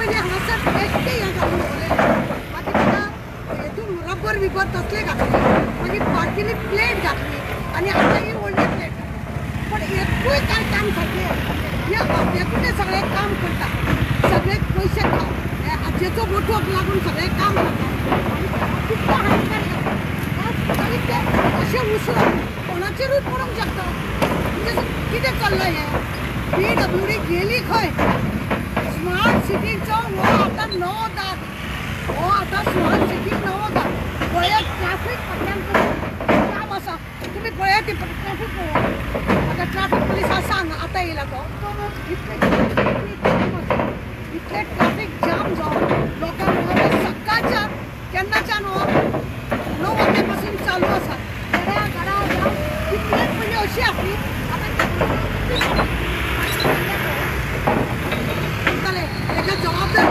पयलीं हांगासर बेश्टे हें घालून दवरलेलें, मागीर ताका हेतून रबर बिबर तसलें घातलें, मागीर बारकेली प्लेट घातली आनी आतां ही व्हडली प्लेट घातली. पण एकूय कांय काम सारकें हे आपल्याकूय सगळें काम करता, सगळे पयशे आजयेचो बोटवक लागून सगळें काम करता. कितलो हानिकारक आनी ते अशें उसळून कोणाचेरूय पडूंक शकता. म्हणजे कितें चल्लां हें? PWD गेली खंय? स्मार्ट सिटीचो हो आतां नवो दाग, हो आतां स्मार्ट सिटी नवो दाग. पळयात ट्राफीक फाटल्यान जाम आसा, तुमी पळयात ती ट्राफीक पळयात. आतां ट्राफीक पुलीस आसा हांगा, आतां येयला तो. इतलें इतलें ट्राफीक जाम जावन लोकांक सकाळच्या केन्नाच्यान हो 9 वाजल्या पासून चालू आसा. गडा गडा जावन ती प्लेट पयलीं अशी आसली, आतां तेका जबाबदार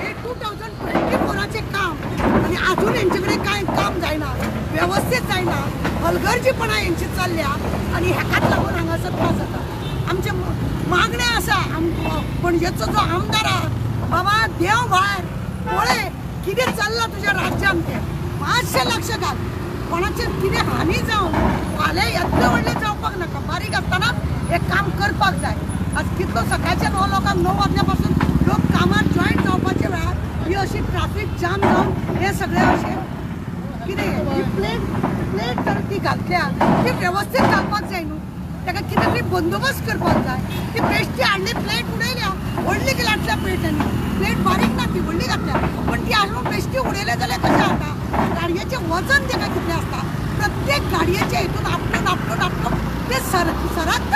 हे 2024 काम आनी आजून हेंचे कडेन कांय काम जायना, वेवस्थीत जायना, हलगर्जीपणा हेंची चल्ल्या आनी हेकाच लागून हांगासर त्रास जाता. आमचे मागणें आसा, पणजेचो जो आमदार आहा बाबा देव भायर पळय कितें चल्लां तुज्या राज्यान तें, मातशें लक्ष घाल. कोणाचें कितें हानी जावन फाल्यां येतलें व्हडलें जावपाक नाका, बारीक आसतना हें काम करपाक जाय. आज कितलो सकाळच्या 9 लोकांक 9 वाजल्या पासून लोक कामार जॉयन जावपाच्या वेळार ही अशी ट्राफीक जाम जावन हें सगळें अशें कितें ही प्लेट प्लेट जर ती घातल्या ती वेवस्थीत घालपाक जाय न्हू, ताका कितें तरी बंदोबस्त करपाक जाय. ती बेश्टी हाडली प्लेट उडयल्या, व्हडली घातल्या प्लेटांनी, प्लेट बारीक ना ती व्हडली घातल्या, पण ती हाडून बेश्टी उडयल्या जाल्यार कशें जाता? गाडयेचें वजन ताका कितलें आसता, प्रत्येक गाडयेचें हितून आपटून आपटून आपटून ते सरकता.